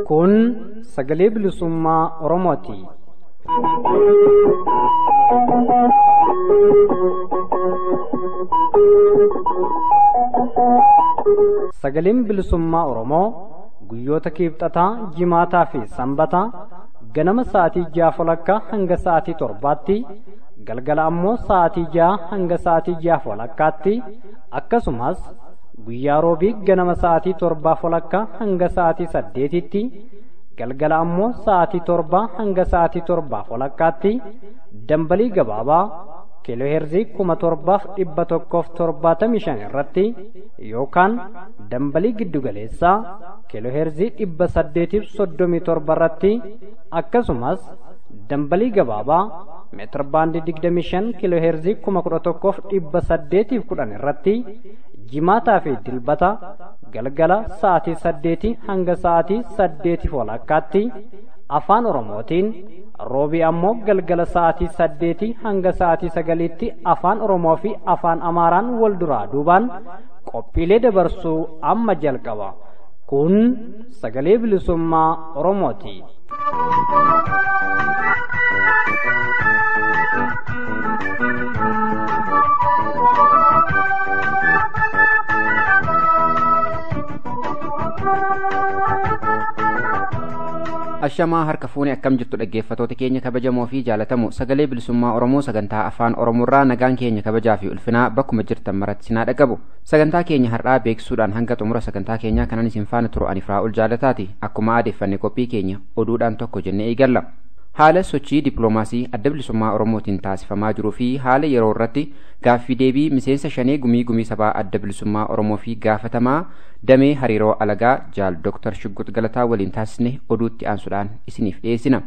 Kun sagalee bilisummaa Oromooti. Sagaleen bilisummaa Oromoo guyyoota kiibxataa, jimaataa fi sanbataa ganama sa'aatii 6:30 hanga sa'aatii 7tti, galgala ammoo sa'aatii 6 hanga sa'aatii 6:30tti, akkasumas guyyaa roobii ganama sa'aatii 7:30 hanga sa'aatii 8tti, galgala ammoo sa'aatii 7 hanga sa'aatii 7:30tti dambalii gabaabaa kiilooheerzii 7175 irratti yookaan dambalii giddugaleessaa kiilooheerzii 837 irratti, akkasumas dambalii gabaabaa meetir baandii 25 kiilooheerzii 11,810 irratti jimaataa fi dilbata galgala sa'aatii 8 hanga sa'aatii 8:30tti afaan Oromootiin, roobii ammoo galgala sa'aatii 8 hanga sa'aatii 9tti afaan Oromoo fi afaan Amaaraan wal duraa duubaan qophiilee dabarsuu amma jalqaba. Kun sagalee bilisummaa Oromooti. Ashamaa harka fuunee akkam jirtu dhaggeeffattoota keenya kabajamoo fi jaalatamoo, sagalee bilisummaa Oromoo sagantaa afaan Oromoorraa nagaan keenya kabajaa fi ulfinaa bakkuma jirtan maratti sinaa dhaqabu. Sagantaa keenya har'aa beeksisuudhaan hanga xumura sagantaa keenyaa kanan isin faana turu ani Firaa'ol Jaalataati. Akkuma aadeeffanne qophii keenya oduudhaan tokko jennee eegalla. Haala sochii dippiloomaasii adda bilisummaa Oromootiin taasifamaa jiruu fi haala yeroo irratti gaaffii deebii miseensa shanee gumii gumii sabaa adda bilisummaa Oromoo fi gaafatamaa damee hariiroo alagaa Jaal Dr. Shuggut Galataa waliin taasisne oduutti aansuudhaan isiniif dhiyeessina.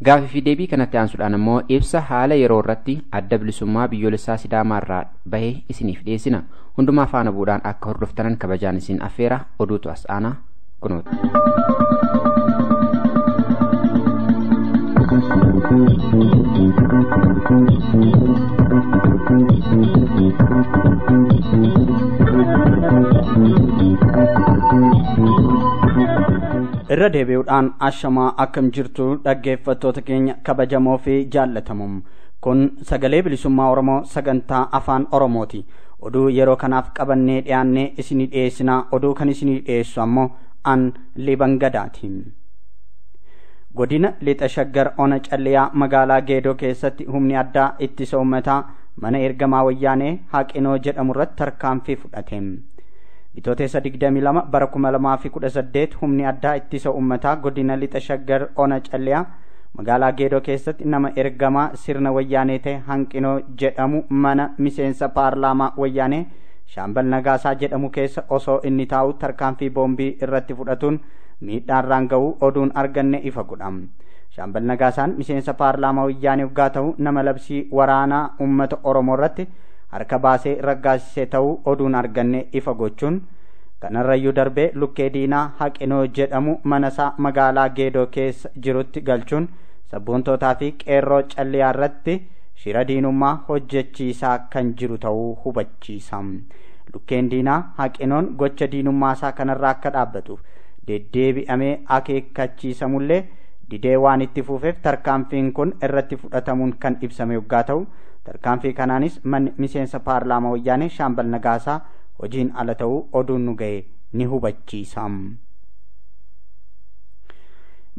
Gaaffii fi deebii kanatti aansuudhaan ammoo ibsa haala yeroo irratti adda bilisummaa biyyoolessaa Sidaamaarraa bahee isiniif dhiyeessina. Hundumaa faana bu'uudhaan akka hordoftanan kabajaan isin affeera. Oduutu as aanaa kunuuti. Irra deebi'uudhaan ashamaa akkam jirtu dhaggeeffattoota keenya kabajamoo fi jaallatamoo, kun sagalee bilisummaa Oromoo sagantaa afaan Oromooti. Oduu yeroo kanaaf qabannee dhiyaannee isinii dhiyeessinaa. Oduu kan isinii dhiyeessu ammoo an Liban Gadaati. Godina Lixa Shaggar Ona Calliyaa magaalaa Geedoo keessatti humni addaa ittisa uummataa mana ergamaa wayyaanee Haqinoo jedhamu irratti tarkaanfii fudhate. Bitootessa 22 bara 2018 humni addaa ittisa uummataa godina Lixa Shaggar Ona Calliyaa magaalaa Geedoo keessatti nama ergamaa sirna wayyaanee ta'e Hanqinoo jedhamu mana miseensa paarlaamaa wayyaanee Shaambal Nagaasaa jedhamu keessa osoo inni taa'u tarkaanfii boombii irratti fudhatuun miidhaan irraan ga'uu oduun arganne ifa godha. Shaambal Nagaasaan miseensa paarlaamaa wayyaanee waggaa ta'u nama labsii waraanaa uummata Oromoo irratti harka baasee raggaasisee ta'uu oduun arganne ifa gochuun, kanarrayyuu darbee lukkee diinaa Haqinoo jedhamu manasaa magaalaa Geedoo keessa jirutti galchuun sabboontootaa fi qeerroo Calliyaa irratti shira diinummaa hojjechiisaa kan jiru ta'uu hubachiisa. Lukkeen diinaa Haqinoon gocha diinummaasaa kanarraa akka dhaabbatuuf deddeebi'amee akeekkachiisamullee didee waan itti fuufeef tarkaanfiin kun irratti fudhatamuun kan ibsame yoggaa ta'u, tarkaanfii kanaanis manni miseensa paarlaamaa wayyaanee Shaambal Nagaasaa hojiin ala ta'uu oduun nu ga'e ni hubachiisa.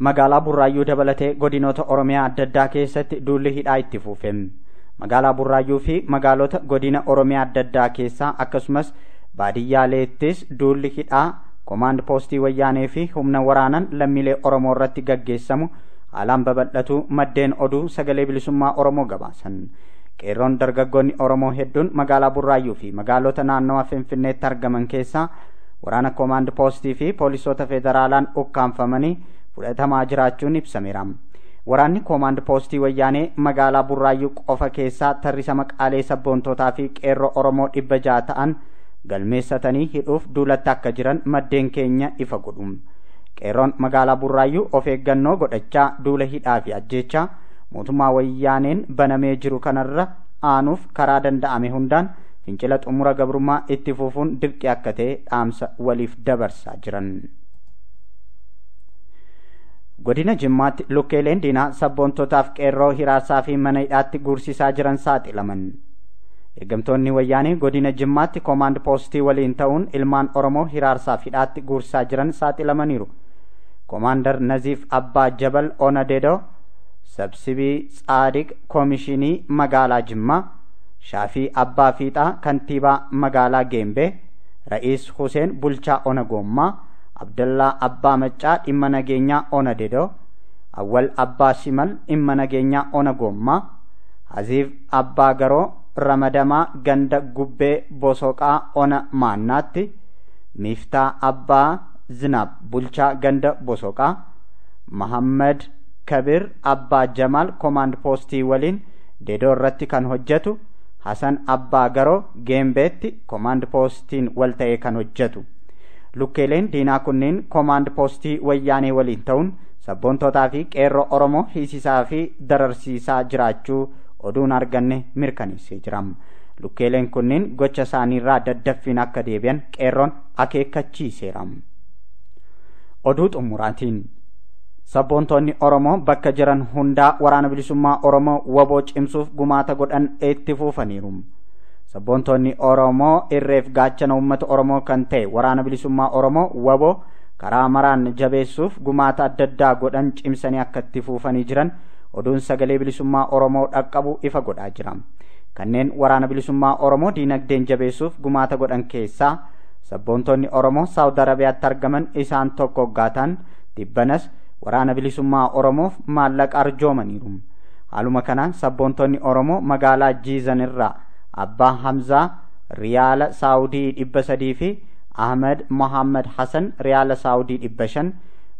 Magaalaa Burraayyuu dabalatee godinoota Oromiyaa adda addaa keessatti duulli hidhaa itti fuufe. Magaalaa Burraayyuu fi magaalota godina Oromiyaa adda addaa keessaa akkasumas baadiyyaaleettis duulli hidhaa komaand poostii wayyaanee fi humna waraanaan lammiilee Oromoo irratti gaggeessamu haalaan babal'atu maddeen oduu sagalee bilisummaa Oromoo gabaasan. Qeerroon dargaggoonni Oromoo hedduun magaalaa Burraayyuu fi magaalota naannawa Finfinneetti argaman keessaa waraana komaand poostii fi poolisoota federaalaan ukkaanfamanii fudhatamaa jiraachuun ibsameera. Waraanni koomaand poostii wayyaanee magaalaa Burraayyuu qofa keessaa tarrisa maqaalee sabboontootaa fi qeerroo Oromoo 600 ta'an galmeessatanii hidhuuf duulatti akka jiran maddeen keenya ifa godhu. Qeerroon magaalaa Burraayyuu of eeggannoo godhachaa duula hidhaa fi ajjeechaa mootummaa wayyaaneen banamee jiru kanarra aanuuf karaa danda'ame hundaan fincila xumura gabrummaa itti fufuun dirqii akka ta'e dhaamsa waliif dabarsaa jiran. Godina Jimmaatti lukkeeleen diinaa sabboontotaaf qeerroo hiraarsaa fi mana hidhaatti guursisaa jiran saaxilaman. Ergamtoonni wayyaanee godina Jimmaatti koomaand poostii waliin ta'uun ilmaan Oromoo hiraarsaaf hidhaatti guursisaa jiran saaxilamaniiru. Koomaandar Naziif Abbaa Jabal Onadeedoo, Sabsibii Tsaadiq Koomishinii Magaalaa Jimmaa, Shaafii Abbaa Fiixaa Kantiibaa Magaalaa Geembee, Ra'iis Huseen Bulchaa Ona Goommaa, Abdallaa Abbaa Maccaa dhimma nageenyaa Ona Dedoo, Awwal Abbaa Simal dhimma nageenyaa Ona Goommaa, Haziif Abbaa Garoo Ramadamaa Ganda Gubbee Bosoqaa Ona Maannaatti, Miiftaa Abbaa Zinaab Bulchaa Ganda Bosoqaa, Mahammad Kabir Abbaa Jamaal Koomaand Poostii waliin Dedoo irratti kan hojjetu, Hasan Abbaa Garoo Geembeetti Koomaand Poostiin wal ta'ee kan hojjetu. Lukkeeleen diinaa kunneen koomaand poostii wayyaanee waliin ta'uun sabboontootaa fi qeerroo Oromoo hiisisaa fi dararsiisaa jiraachuu oduun arganne mirkaneessee jira. Lukkeeleen kunneen gocha isaaniirraa daddaffiin akka deebi'an qeerroon akeekkachiiseera. Oduu xumuraatiin sabboontoonni Oromoo bakka jiran hundaa waraana bilisummaa Oromoo waboo cimsuuf gumaata godhan itti fufaniiru. Sabboontoonni Oromoo irreef gaachana uummata Oromoo kan ta'e waraana bilisummaa Oromoo waboo karaa maraan jabeessuuf gumaata adda addaa godhan cimsanii akka itti fufanii jiran oduun sagalee bilisummaa Oromoo dhaqqabu ifa godhaa jira. Kanneen waraana bilisummaa Oromoo diinagdeen jabeessuuf gumaata godhan keessaa sabboontoonni Oromoo Saawud Arabiyaatti argaman isaan tokko hoggaataan dhibbanas waraana bilisummaa Oromoof maallaqa arjoomaniiru. Haaluma kanaan sabboontoonni Oromoo magaalaa Jiizan irraa Abbaa Hamzaa Riyaala Saawudii 300 fi Ahmed Mohammad Hassan Riyaala Saawudii 500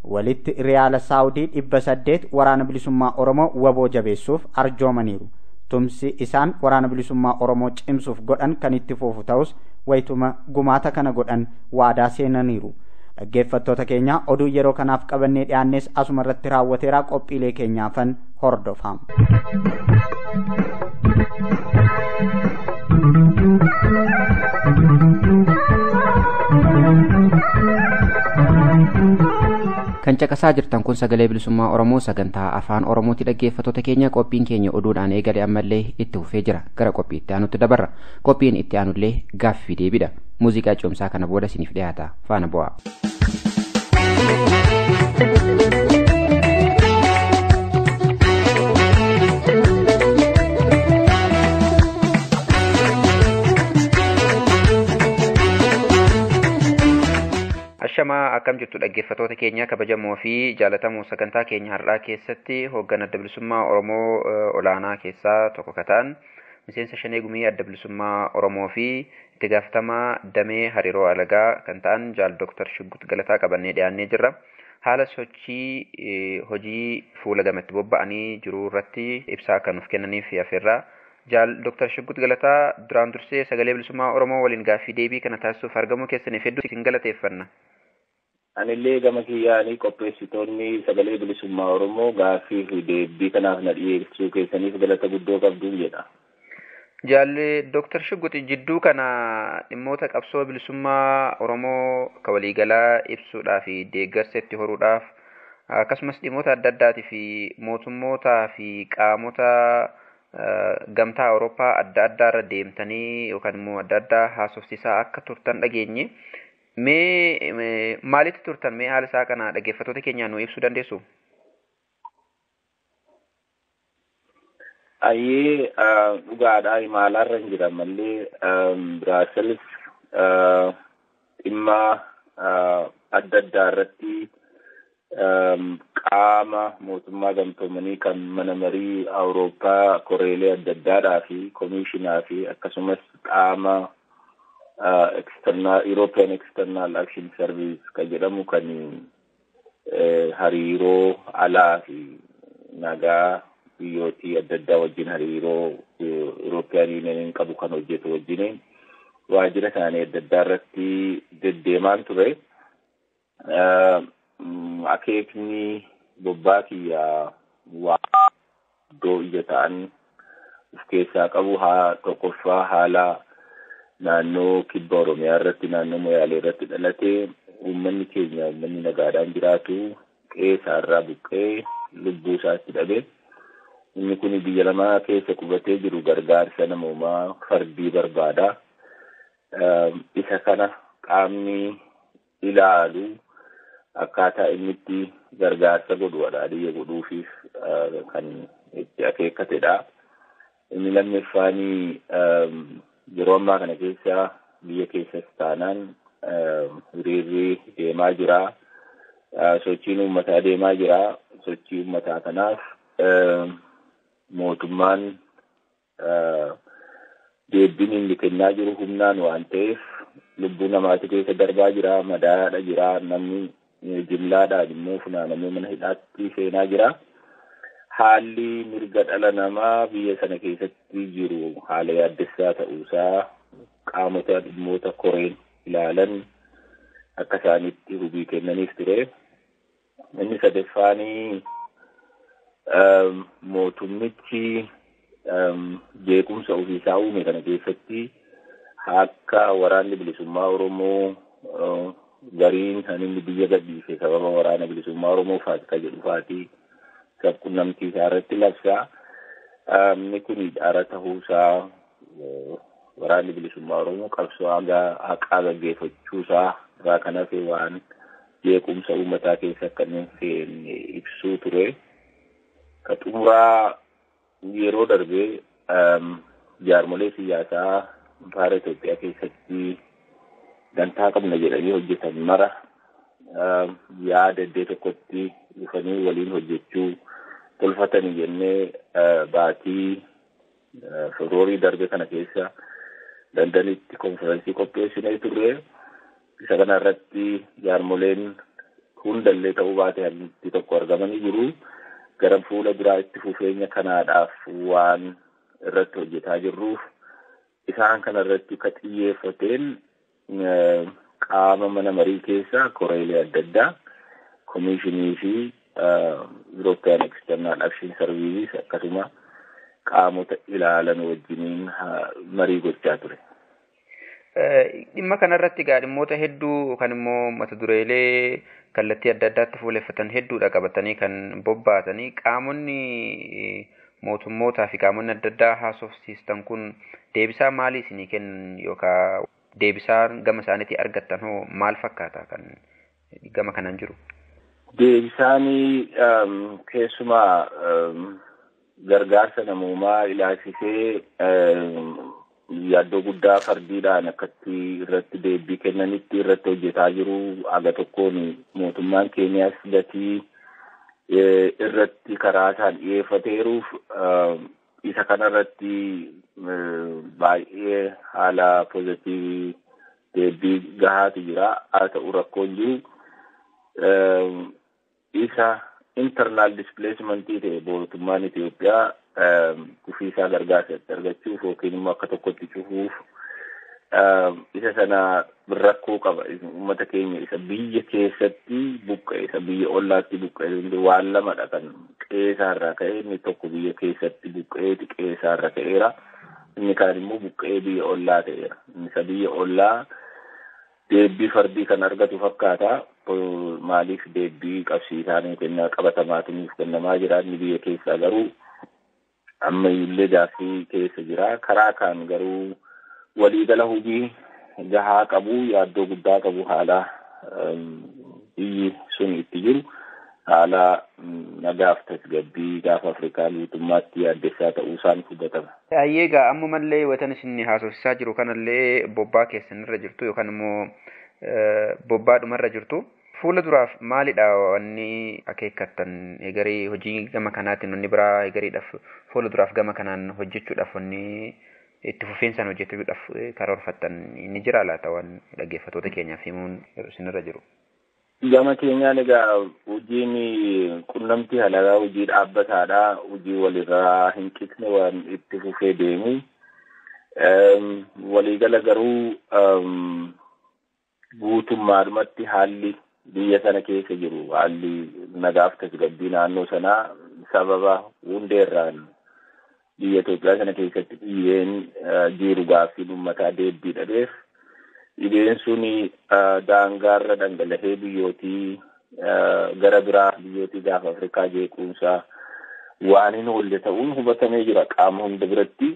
walitti Riyaala Saawudii 800 waraana bilisummaa Oromoo waboo jabeessuuf arjoomaniiru. Tumsi isaan waraana bilisummaa Oromoo cimsuuf godhan kan itti fufu ta'us wayituma gumaata kana godhan waadaa seenaniiru. Dhaggeeffattoota keenya oduu yeroo kanaaf qabannee dhiyaannes asuma irratti raawwateera. Qophiilee keenyaafan hordofaa. Kan caqasaa jirtan kun sagalee bilisummaa Oromoo sagantaa afaan Oromooti. Dhaggeeffattoota keenya qophiin keenya oduudhaan eegale ammallee itti fufee jira. Gara qophii itti aanutti dabarra. Qophiin itti aanullee gaaffii deebiidha. Muuziqaa coomsaa kana booda isiniif dhiyaata. Faana bu'aa. Ashamaa akkam jirtu dhaggeeffattoota keenya kabajamoo fi jaallatamoo sagantaa keenya har'aa keessatti hoogganaa adda bilisummaa Oromoo olaanaa keessaa tokko kan ta'an miseensa shanee gumii adda bilisummaa Oromoo fi itti gaafatamaa damee hariiroo alagaa kan ta'an jaal Dooktar Shuggut Galataa qabannee dhiyaannee jirra. Haala sochii hojii fuula gamatti bobba'anii jiru irratti ibsaa akka nuuf kennaniif afeerraa. Jaal Dooktar Shuggut Galataa duraan dursee sagalee bilisummaa Oromoo waliin gaaffii deebii kana taasisuuf argamuu keessaniif hedduu isin galateeffanna. Anillee gama kiyyaanii qopheessitoonni sagalee bilisummaa Oromoo gaaffii fi deebii kanaaf na dhiyeessuu keessaniif galata guddoo qabduun jedha. Jaalli Dooktar Shuggut jidduu kana dhimmoota qabsoo bilisummaa Oromoo ka waliigalaa ibsuudhaa fi deeggarsa itti horuudhaaf akkasumas dhimmoota adda addaatii fi mootummootaa fi qaamota gamtaa Awurooppaa adda addaarra deemtanii yookaan immoo adda addaa haasofsiisaa akka turtan dhageenye. Mee maalitti turtan? Mee haala isaa kana dhaggeeffattoota keenyaa nu ibsuu dandeessu? Ayyee dhugaadha imaalaarra hin jiran mallee Biraasels dhimma adda addaa irratti qaama mootummaa gamtoomanii kan mana marii Awurooppaa koreelee adda addaadhaa fi koomishinaa fi akkasumas qaama external European External Action Service kan jedhamu kan hariiroo alaa fi nagaa biyyootii adda addaa wajjin hariiroo European Union qabu kan hojjetu wajjin waajjira isaanii adda addaa irratti deddeemaan ture. Akeekni bobbaa kiyyaa waa iddoo ija ta'an of keessaa qabu. Haa, tokkoffaa haala naannoo kibba Oromiyaa irratti, naannoo Moyaalee irratti dhalatee, uummanni keenya, uummanni nagaadhaan jiraatu qe'ee isaarraa buqqee lubbuu isaatti dhabe. Inni kun biyya lamaa keessa qubatee jiru gargaarsa namoomaa fardii barbaada. Isa kana qaamni ilaalu akkaataa inni itti gargaarsa godhu wadhaadhiyya godhuufiif kan itti akeekkatedha. Inni lammaffaanii yeroo ammaa kana keessa biyya keessas taanaan hiriirri deemaa jira. Sochiin uummataa deemaa jira. Sochii uummataa kanaaf mootummaan deebiin inni kennaa jiru humnaan waan ta'eef lubbuu namaatu keessa darbaa jira, madaadha jira, namni jimlaadhaan immoo funaanamee mana hidhaatti seenaa jira. Haalli mirga dhala namaa biyya sana keessatti jiru haala yaaddessaa ta'uusaa qaamota dhimmoota koreen ilaalan akka isaanitti hubii kennaniif ture. Inni sadaffaanii mootummichi jeequmsa ofiisaa uume kana keessatti akka waraanni bilisummaa Oromoo gariin kan inni biyya gadhiise sababa waraana bilisummaa Oromoo faati ka jedhu faati sabqunnamtii isaa irratti labsaa. Inni kun dhara ta'uusaa, waraanni bilisummaa Oromoo qabsoo haqaa gaggeeffachuusaa irraa kan hafe waan jeequmsa uummataa keessa akka inni seenne ibsuu ture. Ka xumuraa yeroo darbee jaarmolee siyaasaa impaayera Itoophiyaa keessatti dantaa qabna jedhanii hojjetan mara yaada iddoo tokkotti dhufanii waliin hojjechuu tolfatanii jennee baatii Febraarii darbe kana keessa Londanitti konferensii qopheessinee turre. Isa kana irratti jaarmoleen hundallee ta'uu baate hanti tokko argamanii jiru. Gara fuula biraa itti fufeenya kanaadhaaf waan irratti hojjetaa jirruuf isaan kana irratti ka xiyyeeffateen qaama mana marii keessa koreelee adda addaa, komishinii fi European External Action Service akkasuma qaamota ilaalan wajjiniin marii gochaa ture. Dhimma kanarratti egaa dhimmoota hedduu kan immoo mata dureelee kallattii adda addaatti fuuleffatan hedduudha qabatanii kan bobbaatanii, qaamonni mootummootaa fi qaamonni adda addaa haasofsiistan kun deebisaa maalii isinii kennan yookaan deebisaa gama isaaniitii argattan hoo maal fakkaata kan gama kanaan jiru? Deebisaanii keessumaa gargaarsa namoomaa ilaalchisee yaaddoo guddaa fardiidhaan akkatti irratti deebii kennanitti irratti hojjetaa jiru. Aga tokkoon mootummaan Keeniyaas gatii irratti karaa isaan dhiyeeffateeruuf isa kanarratti baay'ee haala pozitiivii deebii gahaatu jira. Haa ta'u, rakkoon jiru isa internal displacementii ta'e mootummaan Itoophiyaa kufiisaa gargaarsa argachuuf yookiin immoo akka tokkotti cufuuf isa sana rakkoo qaba. Uummata keenya isa biyya keessatti buqqa'e, isa biyya ollaatti buqqa'e waan lamadha kan qe'ee isaarraa ka'e. Inni tokko biyya keessatti buqqa'ee qe'ee isaarra ka'eera. Inni kaan immoo buqqa'ee biyya ollaa ta'eera. Isa biyya ollaa deebbii fardii kan argatu fakkaata. Maaliif deebbii qabsiisaa nuuf kennaa, qabatamaatu nuuf kennamaa jira. Inni biyya keessaa garuu ammayyullee gaaffii keessa jira. Karaa kaan garuu waliigala hojii gahaa qabu, yaaddoo guddaa qabu, haala biyyi sun itti jiru, haala nagaaf tasgabbii gaafa Afrikaa guutummaatti yaaddessaa ta'uu isaan hubatama. Ayyee, egaa ammumallee watan isin haasofsiisaa jiru kanallee bobbaa keessanirra jirtu yookaan immoo bobbaadhumarra jirtu. Fuula duraaf maalidha wanni akeekkattan egaree hojii gama kanaatiin, wanni biraa egareedhaaf fuula duraaf gama kanaan hojjechuudhaaf wanni itti fufiinsaan hojjechuudhaaf karoorfattan ni jira laata, waan dhaggeeffattoota keenyaaf himuun isinirra jiru? Gama keenyaan egaa hojiin qunnamtii halagaa hojii dhaabbataadha. Hojii walirraa hin citne waan itti fufee deemu. Waliigala garuu guutummaadhumatti haalli Biyya sana keessa jiru haalli nagaaf tasgabbii naannoo sanaa sababa hundeerraan biyya Itoophiyaa sana keessatti dhibeen jiru gaaffiin uummataa deebii dhabeef dhibeen suni daangaarra dhangala'ee biyyootii gara biraa biyyootii gaafa Afrikaa jeequunsaa waan hin oolle ta'uun hubatamee jira qaama hunda biratti.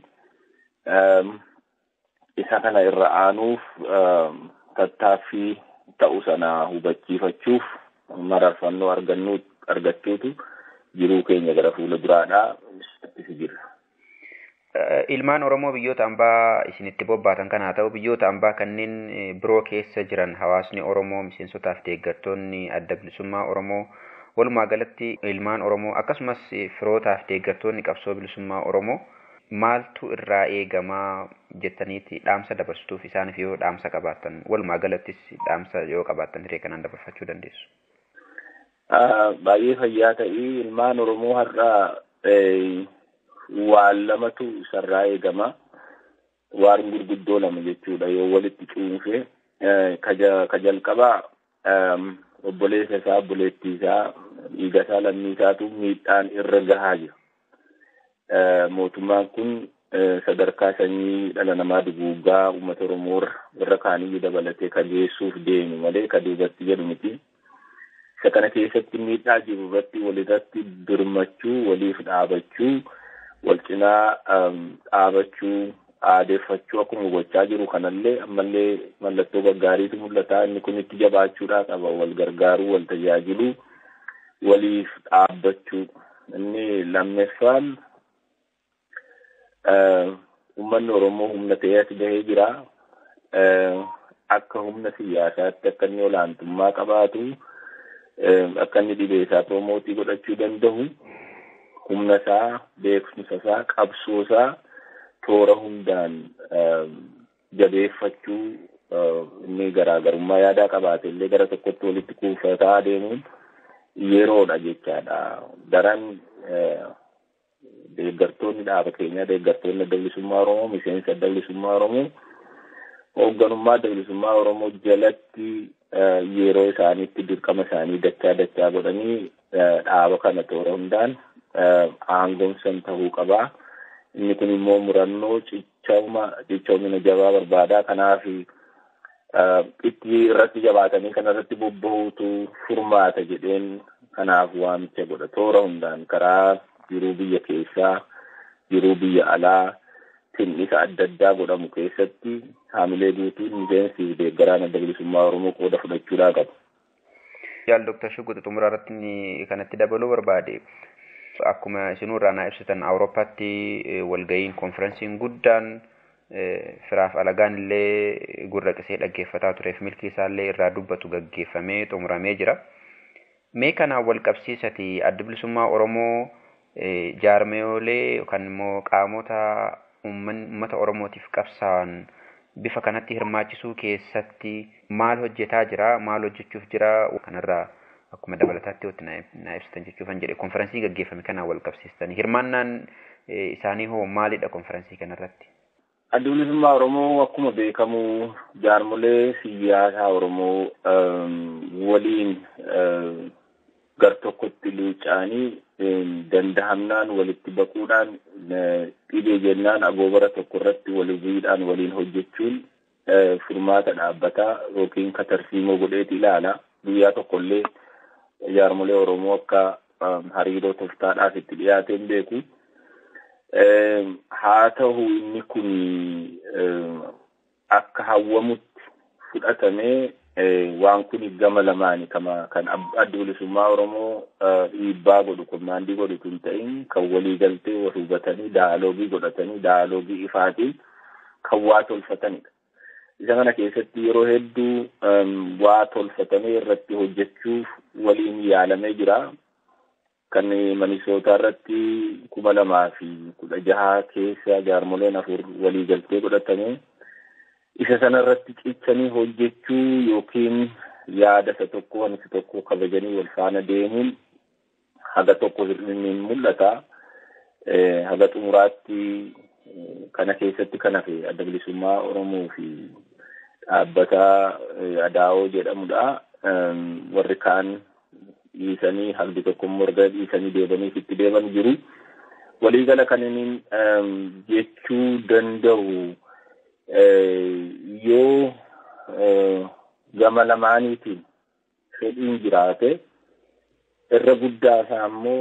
Isa kana irra aanuuf tattaaffii ta'u sana hubachiifachuuf mararfannoo argachuutu jiruu keenya gara fuula duraadhaa itti jira. Ilmaan Oromoo biyyoota ambaa isinitti bobbaatan kana haa ta'u biyyoota ambaa kanneen biroo keessa jiran hawaasni Oromoo miseensotaaf deeggartoonni adda bilisummaa Oromoo walumaa galatti ilmaan Oromoo akkasumas firootaaf deeggartoonni qabsoo bilisummaa Oromoo maaltu irraa eegamaa jettaniiti dhaamsa dabarsituuf isaaniif yoo dhaamsa qabaattan walumaa galattis dhaamsa yoo qabaattan hiree kanaan dabarfachuu dandeessu. Baay'ee fayyaa ta'ii ilmaan Oromoo har'aa waan lamatu isarraa eegama. Waan gurguddoo lama jechuudha yoo walitti cuunfee ka jalqabaa obboleessa isaa obboleettii isaa dhiiga isaa lammii isaatu miidhaan irra gahaa jira. Mootummaan kun sadarkaa sanyii dhala namaa duguuggaa uummata Oromoo irra kaaniyyuu dabalatee ka geessuuf deemu malee ka duubatti jedhu miti. Isa kana keessatti miidhaa jiru irratti walirratti birmachuu, waliif dhaabachuu, wal cinaa dhaabachuu, aadeeffachuu akkuma gochaa jiru kanallee ammallee mallattoo gaggaariitu mul'ata. Inni kun itti jabaachuudhaa qaba. Wal gargaaruu, wal tajaajiluu, waliif dhaabbachuu. Inni lammeeffaan uummanni Oromoo humna ta'ee as bahee jira. Akka humna siyaasaatti akka inni olaantummaa qabaatu, akka inni dhibee isaa promootii godhachuu danda'u, humna isaa, beekumsa isaa, qabsoo isaa toora hundaan jabeeffachuu inni garaagarummaa yaadaa qabaate illee gara tokkotti walitti kuufataa adeemuun yeroodha jechaadha. Daran deeggartoonni dhaaba keenyaa, deeggartoonni adda bilisummaa Oromoo, miseensa adda bilisummaa Oromoo, hoogganummaa adda bilisummaa Oromoo jalatti yeroo isaaniitti dirqama isaanii dachaa dachaa godhanii dhaaba kana toora hundaan aangoomsan ta'uu qabaa. Inni kun immoo murannoo cichoomina jabaa barbaada. Kanaaf itti irratti jabaatanii kana irratti bobba'uutu furmaata jedheen kanaaf waamicha godha. Toora hundaan karaa jiruu biyya keessaa, jiruu biyya alaa, tin'isa adda addaa godhamu keessatti haamilee guutuun miseensi fi deeggaraan adda bilisummaa Oromoo qooda fudhachuudhaa qabu. Jaal Dooktar Shugguxi xumura irratti kanatti dabaluu barbaade. Akkuma isinuu irraa naa ibsitan Awurooppaatti walga'iin konferensiin guddaan firaaf alagaan illee gurra qisee dhaggeeffataa tureef milkii isaallee irraa dubbatu gaggeeffamee xumuramee jira. Mee kanaan wal qabsiisati adda bilisummaa Oromoo jaarmeeyolee yookaan immoo qaamota uummata Oromootiif qabsaa'an bifa kanatti hirmaachisuu keessatti maal hojjetaa jira maal hojjechuuf jira kanarraa akkuma dabalataatti watti na ibsitan jechuufan jedhe konferensii gaggeeffame kanaan wal qabsiistanii hirmaannaan isaanii hoo maalidha konferensii kanarratti? Adda bilisummaa Oromoo akkuma beekamu jaarmolee siyaasaa Oromoo waliin gar tokkotti luuca'anii dandahamnaan walitti baquudhaan dhibee jennaan agoobara tokko irratti wal bu'iidhaan waliin hojjechuun furmaata dhaabbataa yookiin katarsiimoo godheeti ilaala. Guyyaa tokkollee jaarmolee Oromoo akka hariiroo toftaadhaaf itti dhiyaatee hin beeku. Haa ta'u inni kun akka hawwamutti fudhatamee waan kun gama lamaani kan adda bilisummaa Oromoo dhiibbaa godhu kommaandii godhu tun ta'in kan walii galtee wal hubatanii daaloogii godhatanii daaloogii ifaatiin kan waa tolfatanidha. Isa kana keessatti yeroo hedduu waa tolfatanii irratti hojjechuuf waliin yaalamee jira. Kan Minisootaa irratti 2016 keessa jaarmoleen 4 walii galtee godhatanii isa sana irratti cichanii hojjechuu yookiin yaada isa tokko isa tokko kabajanii wal faana deemuun haga tokko hir'inni mul'ata. Haga xumuraatti kana keessatti kan hafe adda bilisummaa Oromoo fi dhaabbata Adaa'oo jedhamudha. Warri kaan dhiisanii haalli tokko immoo erga dhiisanii deebanii itti deeban jiru. Waliigala kan inni jechuu danda'u yoo gama lamaaniitiin fedhiin jiraate irra guddaa isaa immoo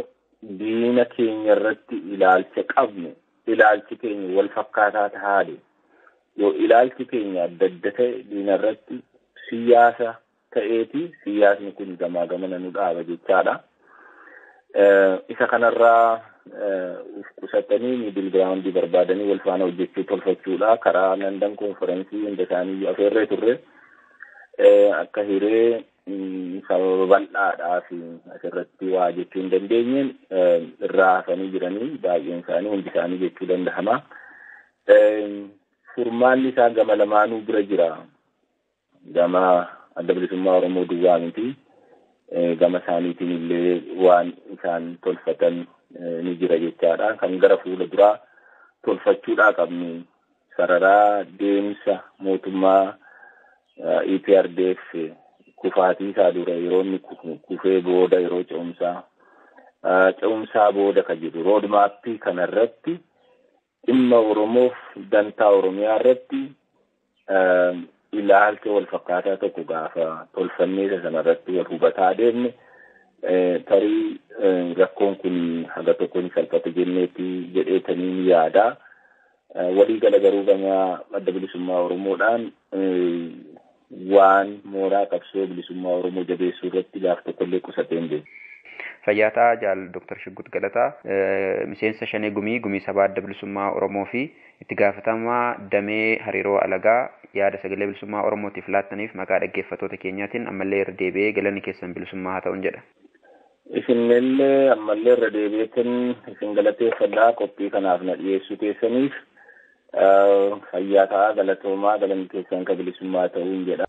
diina keenya irratti ilaalcha qabnu ilaalchi keenya wal fakkaataa tahaadhe yoo ilaalchi keenya adda adda ta'e diina irratti siyaasa ta'eeti siyaasni kun gamaa gamana nu dhaaba jechaadha. Isa kanarraa uf qusatanii miidil giraawundii barbaadanii wal faana hojjechuu tolfachuudha. Karaa Landan konferensii hunda isaanii afeerree turre akka hiree sababa bal'aadhaa fi asirratti waa jechuu hin dandeenyeen irraa hafanii jiranii baay'een isaanii hundi isaanii jechuu danda'ama. Furmaanni isaa gama lamaanuu bira jira. Gama adda bilisummaa Oromoo duwwaa miti. Gama isaaniitiin illee waan isaan tolfatan ni jira jechaadha. Kan gara fuula duraa tolfachuudhaa qabnu sararaa deemsa mootummaa EPRDF kufaatii isaa dura yeroo inni kufee booda yeroo ce'umsaa ce'umsaa booda ka jiru roodmaappii kanarratti dhimma Oromoof dantaa Oromiyaa irratti ilaalcha wal fakkaataa tokko gaafa tolfannee isa sanarratti wal hubataa deemne tarii rakkoon kun haga tokko ni salphata jenneeti jedheetanii ni yaada. Waliigala garuu gama adda bilisummaa Oromoodhaan waan mooraa qabsoo bilisummaa Oromoo jabeessuu irratti gaaf tokkollee qusatee hin beeku. Fayyaataa Jaal Dooktar Shiggut Galataa miseensa Shanee Gumii Gumii Sabaa Adda Bilisummaa Oromoo fi itti gaafatamaa damee hariiroo alagaa yaada sagalee bilisummaa Oromootiif laattaniif maqaa dhaggeeffattoota keenyaatiin ammallee irra deebi'ee galanni keessan bilisummaa haa ta'uun jedha. Isinillee ammallee irra deebi'eetin isin galateeffadhaa qophii kanaaf na dhiyeessuu keessaniif fayyaa ta'aa galatoomaa galanni keessan ka bilisummaa ta'uun jedha.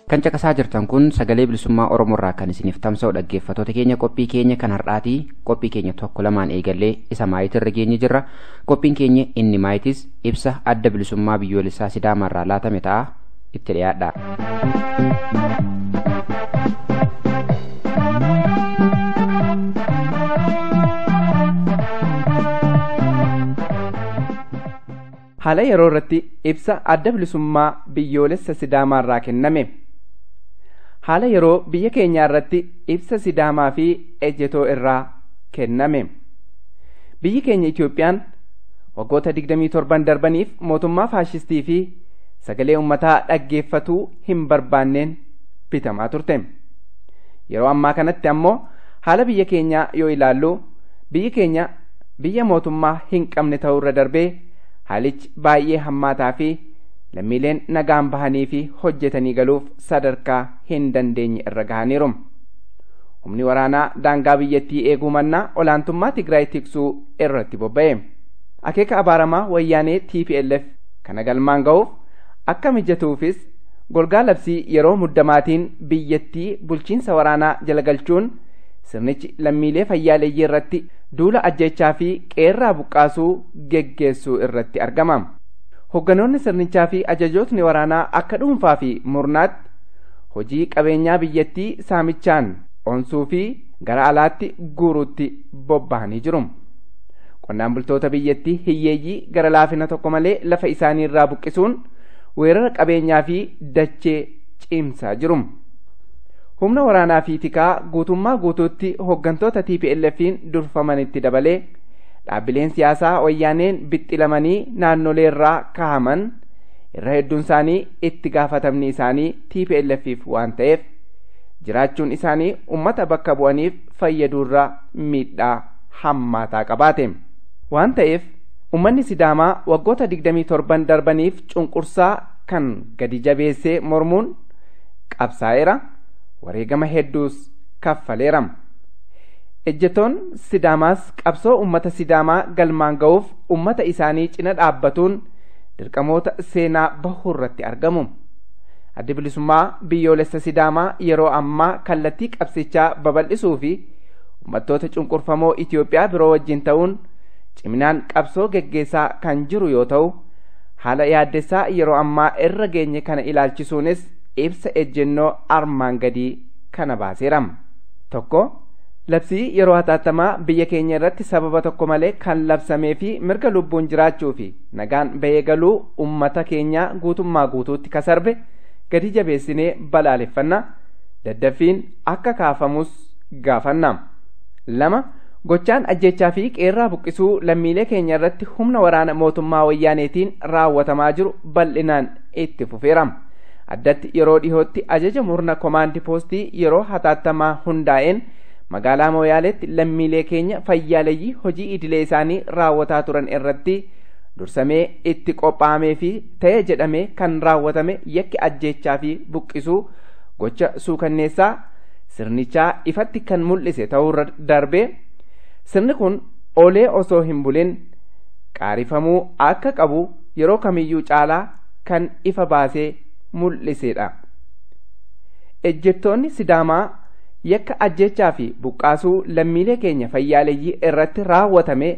Kan caqasaa jirtan kun sagalee bilisummaa Oromoo irraa kan isiniif tamsa'u dhaggeeffattoota keenya qophii keenya kan har'aatii qophii keenya tokko lamaan eegallee isa maayitirra geenye jirra. Qophiin keenya inni maayitis ibsa adda bilisummaa biyyoolessaa Sidaamaarraa laatame ta'a itti dhiyaadha. Haala yeroo irratti ibsa adda bilisummaa biyyoolessa Sidaamaarraa kenname. Haala yeroo biyya keenyaa irratti ibsa Sidaamaa fi Ejjetoo irraa kenname. Biyyi keenya Itoophiyaan waggoota 27 darbaniif mootummaa faashistii fi sagalee uummataa dhaggeeffatuu hin barbaanneen bitamaa turte. Yeroo ammaa kanatti ammoo haala biyya keenyaa yoo ilaallu biyyi keenya biyya mootummaa hin qabne ta'uurra darbee haalichi baay'ee hammaataa fi lammiileen nagaan bahanii fi hojjetanii galuuf sadarkaa hin dandeenye irra gahaniiru. Humni waraanaa daangaa biyyattii eeguu mannaa olaantummaa Tigraay tiksuu irratti bobba'e. Akeeka abaaramaa wayyaanee TPLF kana galmaan ga'uuf akka mijatuufis golgaa labsii yeroo muddamaatiin biyyattii bulchiinsa waraanaa jala galchuun sirnichi lammiilee fayyaaleeyyii irratti duula ajjechaa fi qeerraa buqqaasuu geggeessuu irratti argama. Hogganoonni sirnichaa fi ajajootni waraanaa akka dhuunfaa fi murnaatti hojii qabeenyaa biyyattii saamichaan onsuu fi gara alaatti guuruutti bobba'anii jiru. Qonnaan bultoota biyyattii hiyyeeyyii gara laafina tokko malee lafa isaanii irraa buqqisuun weerara qabeenyaa fi dachee cimsaa jiru. Humna waraanaa fi tikaa guutummaa guutuutti hooggantoota TPLF'n durfamanitti dabalee dhaabbileen siyaasaa wayyaaneen bixxilamanii naannolee irraa kahaman irra hedduun isaanii itti gaafatamni isaanii TPLF'if waan ta'eef jiraachuun isaanii uummata bakka bu'aniif fayyaduurra miidhaa hammaataa qabaate. Waan ta'eef uummanni Sidaamaa waggoota 27 darbaniif cunqursaa kan gadi jabeessee mormuun qabsaa'eera. Wareegama hedduus kaffaleera. Ejjetoon Sidaamaas qabsoo uummata Sidaamaa galmaan ga'uuf uummata isaanii cina dhaabbatuun dirqamoota seenaa bahuu irratti argamu. Addi bilisummaa biyyoolessa Sidaamaa yeroo ammaa kallattii qabsichaa babal'isuu fi uummattoota cunqurfamoo Itoophiyaa biroo wajjin ta'uun ciminaan qabsoo geggeessaa kan jiru yoo ta'u, haala yaaddessaa yeroo ammaa irra geenye kana ilaalchisuunis ibsa ejjennoo armaan gadii kana baaseera. Tokko, labsii yeroo hatattamaa biyya keenya irratti sababa tokko malee kan labsamee fi mirga lubbuun jiraachuu fi nagaan bahee galuu uummata keenyaa guutummaa guutuutti kasarbe gadi jabeessinee balaaleffanna, daddaffiin akka kaafamus gaafanna. 2. Gochaan ajjechaa fi qeerraa buqqisuu lammiilee keenya irratti humna waraana mootummaa wayyaaneetiin raawwatamaa jiru bal'inaan itti fufeera. Addatti yeroo dhihootti ajaja murna komaandi poostii yeroo hatattamaa hundaa'een magaalaa Mooyaaleetti lammiilee keenya fayyaaleeyyii hojii idilee isaanii raawwataa turan irratti dursamee itti qophaa'amee fi ta'e jedhamee kan raawwatame yakki ajjechaa fi buqqisuu gocha suukanneessaa sirnichaa ifatti kan mul'ise ta'uurra darbee sirni kun olee osoo hin bulin qaarifamuu akka qabu yeroo kamiyyuu caalaa kan ifa baasee mul'isedha. Ejjettoonni Sidaamaa yakka ajjechaa fi buqqaasuu lammiilee keenya fayyaaleeyyii irratti raawwatame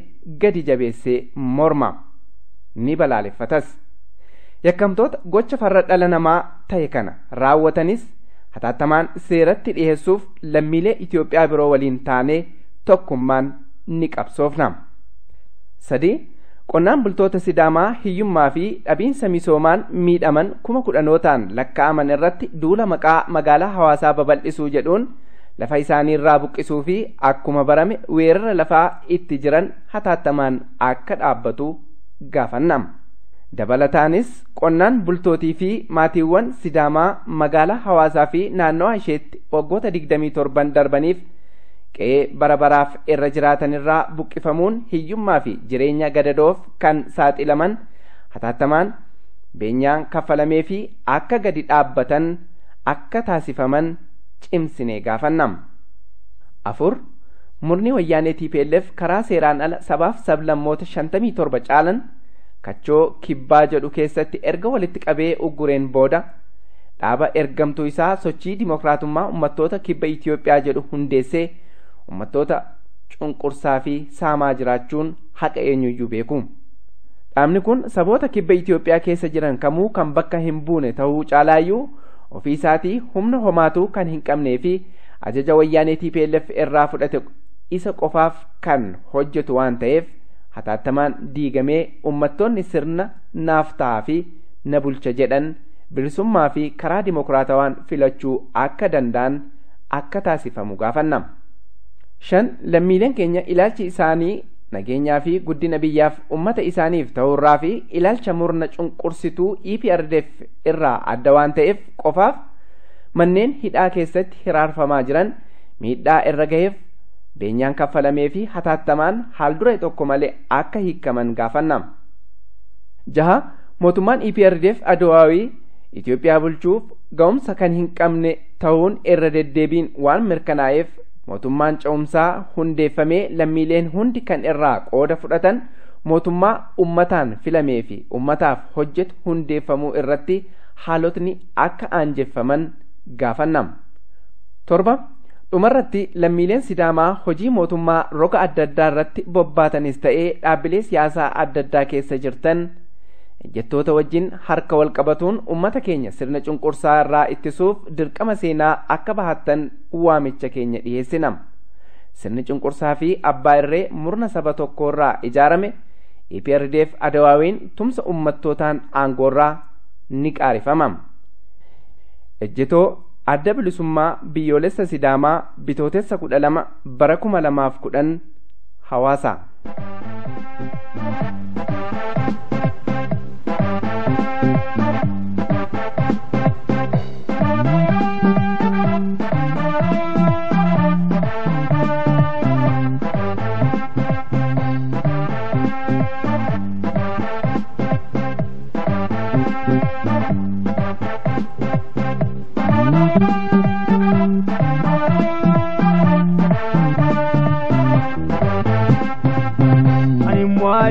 gadi jabeessee morma ni balaaleffatas. Yakkamtoota gocha farra dhala namaa ta'e kana raawwatanis hatattamaan seeratti dhiyeessuuf lammiilee Itoophiyaa biroo waliin taanee tokkummaan ni qabsoofna. 3. Qonnaan bultoota Sidaamaa hiyyummaa fi dhabiinsa misoomaan miidhaman 10,000 lakkaa'aman irratti duula maqaa magaalaa hawaasaa babal'isuu jedhuun lafa isaanii irraa buqqisuu fi akkuma barame weerara lafaa itti jiran hatattamaan akka dhaabbatu gaafanna. Dabalataanis qonnaan bultootii fi maatiiwwan Sidaamaa magaalaa hawaasaa fi naannoo isheetti waggoota 27 darbaniif qe'ee bara baraaf irra jiraatanirraa buqqifamuun hiyyummaa fi jireenya gadadoof kan saaxilaman hatattamaan beenyaan kaffalamee fi akka gadi dhaabbatan akka taasifaman cimsinee gaafanna. 4. Murni wayyaanee TPLF karaa seeraan ala sabaaf sablammoota 57 caalan kachoo kibbaa jedhu keessatti erga walitti qabee uggureen booda dhaaba ergamtuu isaa sochii dimokiraatummaa uummattoota kibba Itoophiyaa jedhu hundeessee uummattoota cunqursaa fi saamaa jiraachuun haqa eenyuyyuu beeku. Dhaabni kun saboota kibba Itoophiyaa keessa jiran kamuu kan bakka hin buune ta'uu caalaayyuu ofii isaatii humna homaatuu kan hin qabnee fi ajaja wayyaanee TPLF irraa fudhate isa qofaaf kan hojjetu waan ta'eef hataattamaan diigamee uummattoonni sirna naaf ta'aa fi na bulcha jedhan bilisummaa fi karaa dimokiraatawaan filachuu akka danda'an akka taasifamu gaafanna. 5. Lammiileen keenya ilaalchi isaanii nageenyaa fi guddina biyyaaf ummata isaaniif ta'urraa fi ilaalcha murna cunqursituu EPRDF irraa adda waan ta'eef qofaaf manneen hidhaa keessatti hiraarfamaa jiran miidhaa irra gaheef beenyaan kaffalamee fi hataattamaan haal dure tokko malee akka hiikaman gaafanna. 6. Mootummaan EPRDF Adawaawii Itoophiyaa bulchuuf ga'umsa kan hin qabne ta'uun irra deddeebiin waan mirkanaa'eef mootummaan ce'umsaa hundeeffamee lammiileen hundi kan irraa qooda fudhatan mootummaa ummataan filamee fi ummataaf hojjetu hundeeffamuu irratti haalotni akka aanjeffaman gaafanna. 7. Dhumarratti lammiileen Sidaamaa hojii mootummaa roga adda addaa irratti bobbaatanis ta'ee dhaabbilee siyaasaa adda addaa keessa jirtan ejjettoota wajjin harka wal qabatuun ummata keenya sirna cunqursaa irraa ittisuuf dirqama seenaa akka bahattan waamicha keenya dhiyeessina. Sirni cunqursaa fi abbaa irree murna saba tokkorraa ijaarame EPRDF Adawaawiin tumsa ummattootaan aangoorraa ni qaarifama. Ejjetoo Adda Bilisummaa Biyyoolessa Sidaamaa Bitootessa 12 bara 2010 Hawaasa.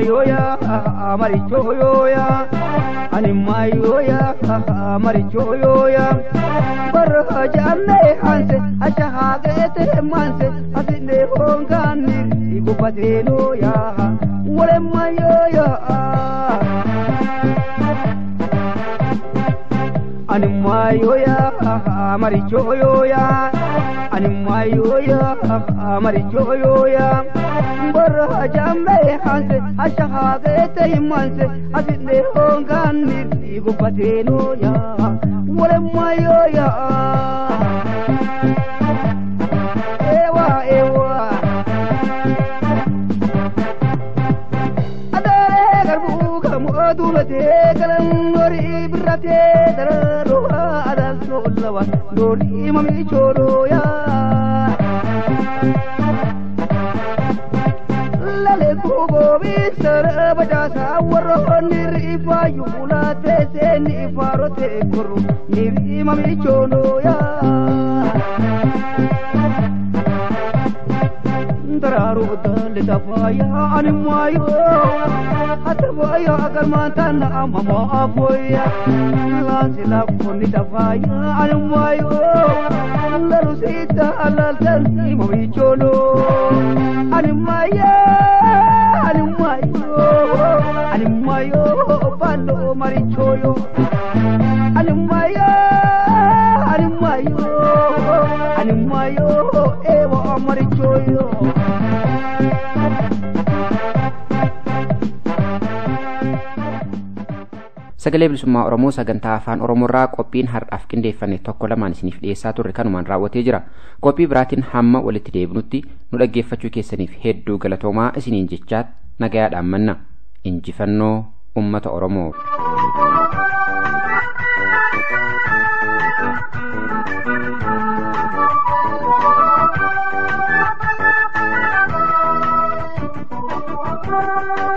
Yoya marichoyoya animayoya marichoyoya barhajanne hanse ashahagete manse asine hongani igupatenoya walemayoya animayoya marichoyoya animayoya marichoyoya barhajanne hanse ashahagete manse asine hongani igupatenoya walemayoya ewa ewa adare garbu kamu adulate kalan ori birate dararo adal solawa dori mami choroya lale kubo bisar bajasa warro nir ifa yula te se ni farote koru nir mami choroya dararu dal tafaya animayo atafaya agarmantana amamo afoya lasila kuni tafaya animayo larusita alaltan mamicholo animaya animayo animayo palo marichoyo animayo animayo animayo ewa marichoyo. Sagalee Bilisummaa Oromoo sagantaa Afaan Oromoorraa qophiin har'aaf qindeeffame tokko lamaan isiniif dhiyeessaa turre kanumaan raawwatee jira. Qophii biraatiin hamma walitti deebinutti nu dhaggeeffachuu keessaniif hedduu galatoomaa isiniin jechaa nagayaadhaan manna. Injifannoo uummata Oromoo. Thank you.